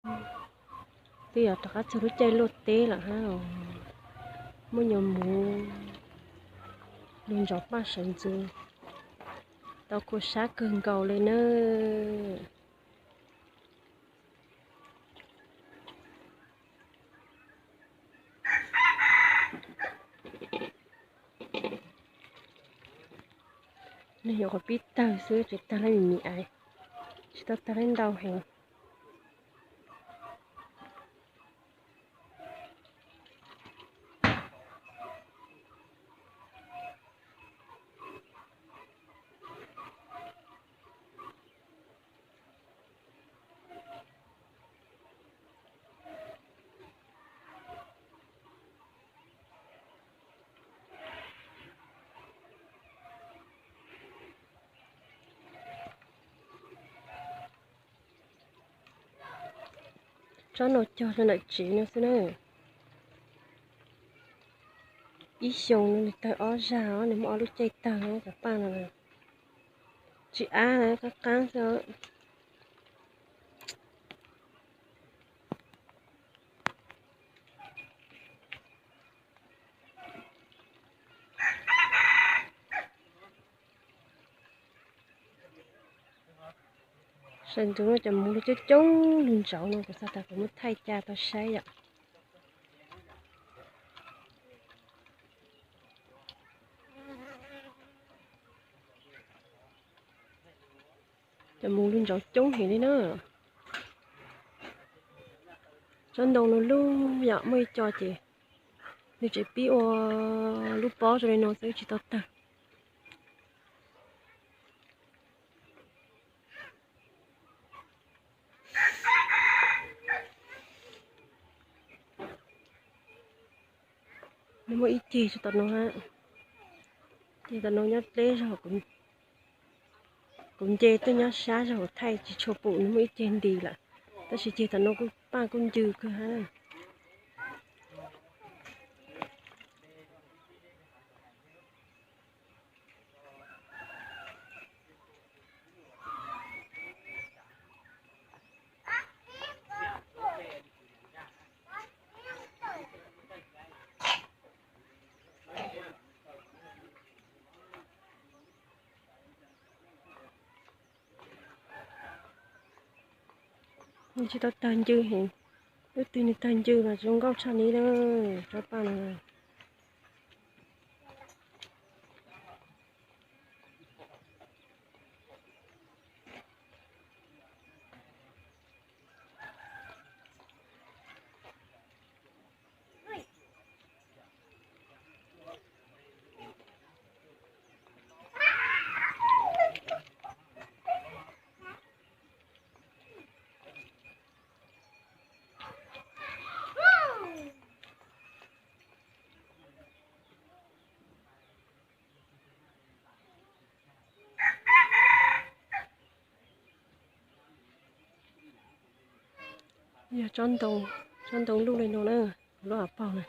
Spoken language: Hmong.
Twb yog rov qab txog lub caij luaj teb lawm hab. Muaj nyuag muv lug ntsauv paj sawv ntxuv, tau kua sab kawg nkaus le nawb. Nws nyuam qhuav pib tawg xwb, tsis tawg li me me aiv, tsis tau tawg li ntau heev. Tsob no cog rau ntawm tsev no xwb na. Ib xyoos no nws tawg ob zag, nws muaj ob lub caij tawg cov paj no. Tsis ab na, qaab qaab xwb. Sawv ntxuv no cov muv lug coob coob lug ntsauv no, kuv xav tas kuv muab thaij ca tau saib yom. Cov muv lug ntsauv coob heev li na. Tsob ntoo no lug yom, muaj ib co ces nws tseem pib ua lub pob zoo li no xwb tsis tau tawg. Nws muaj ib ceg tso tom no hab, ceg tom no nyob deb zog, kuv nce tuaj nyob sab zog kuv thaij tsis tshua pum, nws muaj ib ceg nti lawm, tab sis ceg tom no kuj paj kuj ncw kawg hab. Nws tsis tau tawg ncw heev, ib tug nws tawg ncw mas zoo nkauj tshaj li na, tsob paj no. Yog tsob ntoo, tsob ntoo luj li no na, kuv lub hauv paug na.